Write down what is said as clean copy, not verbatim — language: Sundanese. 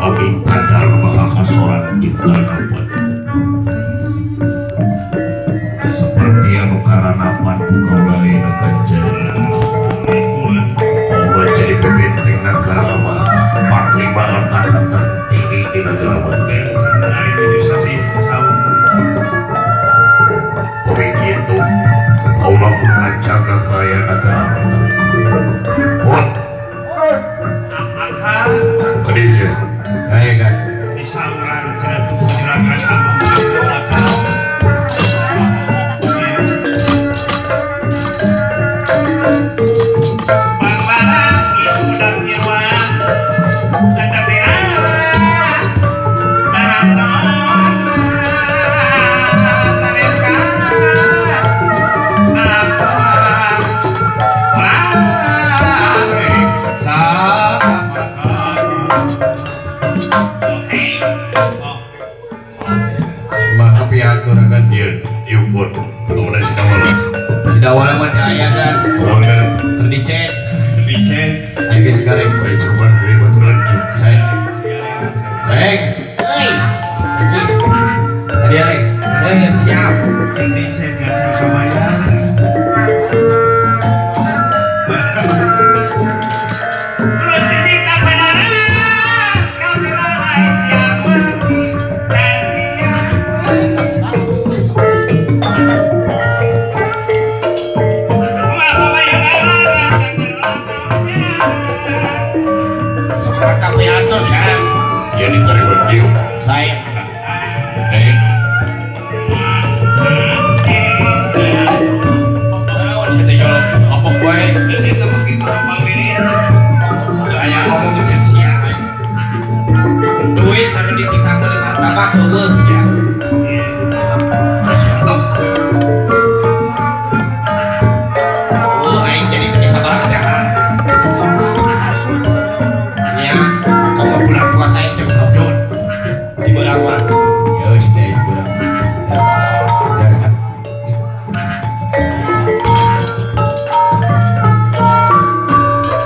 Abi kadar maka kasoran ditanapan seperti anu karanapan kaula ayeuna kanjeng. Kaula jadi pemimpin negara mah panglima angkatan tertinggi di negara mah. Begitu kaula pun ngajaga kaya negara. Wah, Kadisya. Ayo kan. Disauran cenah tuh juragan anu. Maka pihak juragan. Iya, ieu pun kaula sidawala. Sidawala mah teu aya kan. Kaula Keur dicet. Dicet. Ayo geus gareng. bae cuman deui baturan. Saya. Reng. Euy. Ini. Tadi reng. Eh siap. Dicet gacal kabayar. Sekarang kami atur kan. Ya diterima dieu. Saya. Eh, Naon sia teh jolok ngomong wae. Teu aya ngomong jeung sia. Duit anu dititah meuli martabak eueuh sia.